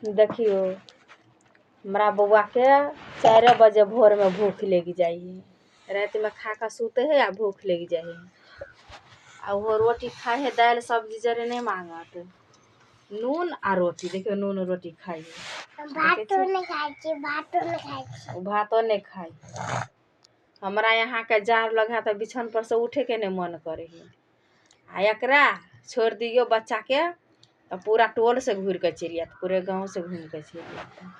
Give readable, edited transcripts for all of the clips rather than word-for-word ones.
देखियौ, हमरा बौआके 4 बजे भोरमे भूख लागि जाइ हइ। रातिमे खा कऽ सुतै हइ आ भूख लागि जाइ हइ। आ ओहो रोटी खाइ हइ, दालि सब्जी जरे नहि मांगत, नून आ रोटी। देखियौ, नून रोटी खाइ हइ। भातो नहि खाइ छी, भातो नहि खाइ छी। ओ भातो नहि खाइ। हमरा यहाँके जाड़ लगे है तऽ बिछौन पर से उठेके नहि मन करै हइ। आ एकरा छोड़ि दियौ बच्चाके तऽ पूरा टोल से घुरि कऽ चलि आयत, पूरे गाँव से घूमि कऽ चलि आयत।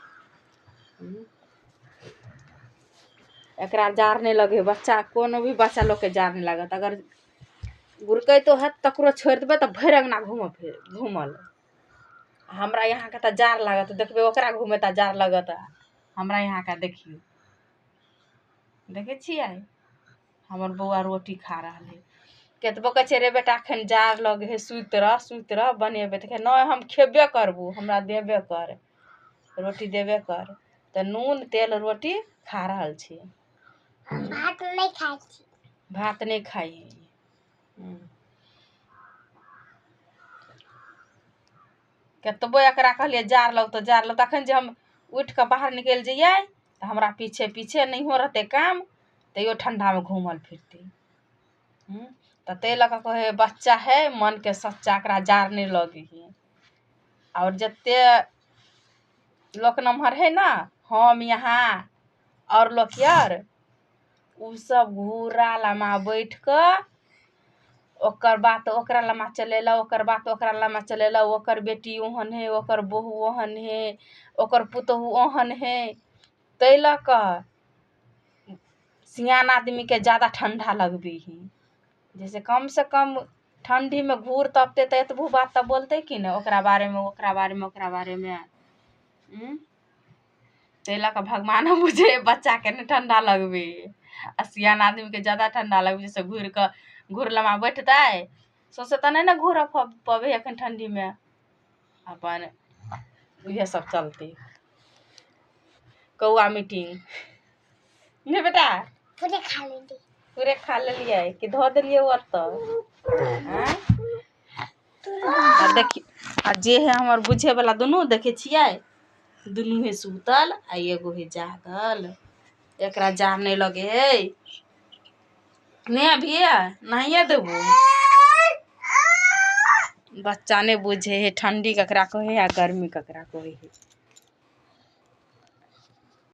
एकरा जाड़ नहि लगै हइ। बच्चा, कोनो भी बच्चा लोकके जाड़ नहि लागत। अगर गुड़कैतो हैत तकरो छोड़ि देबै तऽ भरि अङ्गना घूमऽ फिर घूमल। हमरा यहाँके तऽ जाड़ लागत, देखबै ओकरा घूमैत आ जाड़ लागत। हमरा यहाँके देखियौ, देखै छियै, हमर बौआ रोटी खा रहल है। कतबो कहै छियै, रे बेटा, एखन जाड़ लगै हइ, सुति रह, सुति रह, बनेबै तऽ कहै, नहि, हम खेबे करबू, हमरा देबे कर, रोटी देबे कर। तऽ नून तेल रोटी खा रहल छी। भात नहि खाइ छी। भात नहि खाइ हइ। कतबो एकरा कहलियै जाड़ लगतौ, जाड़ लगतौ, तखन जे हम उठि कऽ बाहर निकलि जइयै तऽ हमरा पीछे पीछे नहियो रहतै काम तैयो ठण्डामे घूमल फिरतै। तऽ ताहि लऽ कऽ कहै हइ, बच्चा है मनके सच्चा, एकरा जाड़ नहि लगै हइ। आओर जते लोक नमहर है ने, हम यहाँ आओर लोक यार, उ सब घूरा लमा बैठ कऽ ओकर बात ओकरा लमा चलेलक, ओकर बात ओकरा लमा चलेलक। ओकर बेटी ओहन है, ओकर बहु ओहन है, ओकर पुतोहु ओहन है। ताहि लऽ कऽ सियान आदमीके ज्यादा ठण्डा लगबै हइ। जैसे कमसँ कम ठण्डीमे घूर तपतै तऽ एतबो बात तऽ बोलतै कि ने ओकरा बारेमे, ओकरा बारेमे, ओकरा बारेमे। ताहि लऽ कऽ भगवानो बुझै बच्चाके नहि ठण्डा लगबै हइ आ सियान आदमीके ज्यादा ठण्डा लगबै। जैसे घुरि कऽ घूर लमा बैठतै, सौंसे तऽ नहि ने घूरऽ पबै एखन ठण्डीमे। अपन इएह सब चलतै कौआ मीटिंग नहि बेटा। पूरे खा लेली। पूरे खा लेलियै कि धऽ देलियै ओतऽ? आँय, आ देखी, आ जे है हमर बुझे वाला दुनू, देखै छियै, दुनू है सुतल आ एगो है जागल। एकरा जाड़ नहि लगे है। नहि अभी नहिए देबो। बच्चा नहि बुझे है ठंडी ककरा कहै है आ गर्मी ककरा कहै है।